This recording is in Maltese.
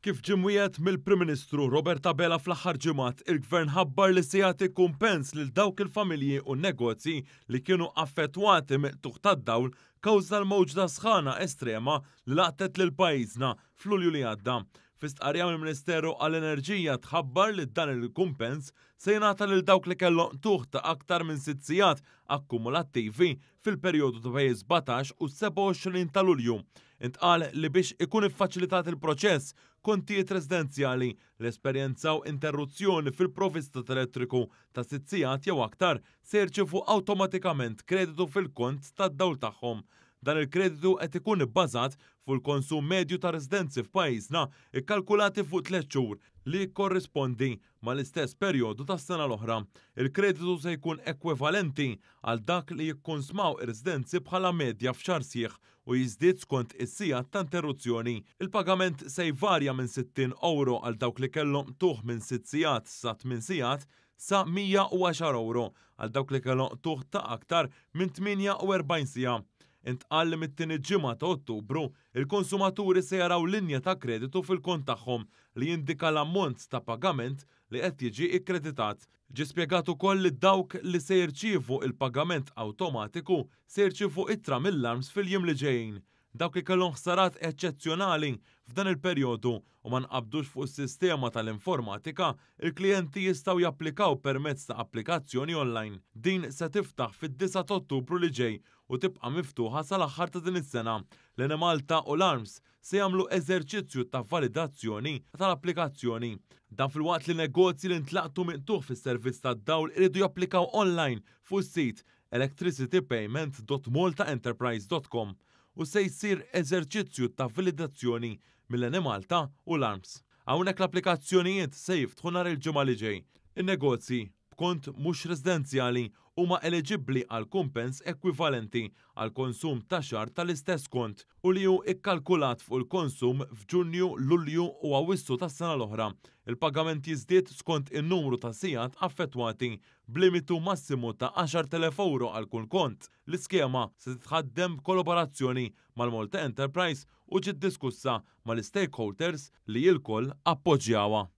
Kif ġie mwiegħed mill-Prim Ministru Robert Abela fl-aħħar ġimgħat, il-Gvern ħabbar li se jagħti kumpens lil dawk il-familji u negozji li kienu affettwati mill-qtugħ tad-dawl kawża l-mewġ ta' sħana estrema li laqtet lil pajjiżna f'Lulju li għadda. Fi stqarrija mill-Ministeru għall-Enerġija tħabbar li dan il-kumpens se jingħata lil dawk li kellhom qtugħ ta' aktar minn sitt sigħat akkumulattivi fil-perjodu ta' bejn 17 u 27 ta' Lulju. Intqal li biex ikun iffaċilitat il-proċess, kontijiet residenzjali li esperjenzaw interruzzjoni fil-provvista tal-elettriku ta' sitt sigħat jew aktar se jirċievu awtomatikament kreditu fil-kont tad-dawl tagħhom. Dan il-kreditu qed ikun ibbażat fuq il-konsum medju ta' residenzi f'pajjiżna kkalkulati fuq tliet xhur li jikkorrispondi mal-istess perjodu tas-sena l-oħra. Il-kreditu se jkun ekwivalenti għal dak li jikkunsmaw ir-residenzi bħala medja f'xahar sħiħ u jiżdied skont is-sigħat ta' interruzzjoni. Il-pagament se jvarja minn 60 ewro għal dawk li kellhom qtugħ minn sitt sigħat sa tmien sigħat sa 110 ewro għal dawk li kellhom qtugħ ta' aktar minn 48 siegħa. Intqal li mit-tieni ġimgħa ta' Ottubru, il-konsumaturi se jaraw linja ta' kreditu fil-kont tagħhom li jindika l-ammont ta' pagament li qed jiġi kkreditat. Ġie spjegat ukoll li dawk li se jirċievu l-pagament awtomatiku se jirċievu ittra mill-ARMS fil-jiem li ġejjin. Dawk li kellhom ħsarat eċċezzjonali f'dan il-perjodu u ma nqabdux fuq is-sistema tal-informatika, il-klijenti jistgħu japplikaw permezz ta' applikazzjoni online. Din se tiftaħ fid-9 ta' Ottubru li ġej u tibqa' miftuħa sal-aħħar ta' din is-sena. L-Enemalta u l-ARMS se jagħmlu eżerċizzju ta' validazzjoni tal-applikazzjoni. Dan filwaqt li negozji li ntlaqtu minn qtugħ fis-servizz tad-dawl iridu japplikaw online fuq is-sit electricitypayment.maltaenterprise.com u se jsir eżerċizzju ta' validazzjoni mill-Enemalta u l-ARMS. Hawnhekk l-applikazzjonijiet se jiftħu nhar il-Ġimgħa li ġej. In-negozji b'kont mhux residenzjali huma eliġibbli għal kumpens ekwivalenti għall-konsum ta' xahar tal-istess kont u li hu kkalkulat fuq il-konsum f'Ġunju, Lulju u Awwissu tas-sena l-oħra. Il-pagament jiżdied skont in-numru ta' sigħat affettwati, b'limitu massimu ta' 10,000 ewro għal kull kont. L-iskema se titħaddem b'kollaborazzjoni mal-Malta Enterprise u ġiet diskussa mal-istakeholders li lkoll appoġġjawha.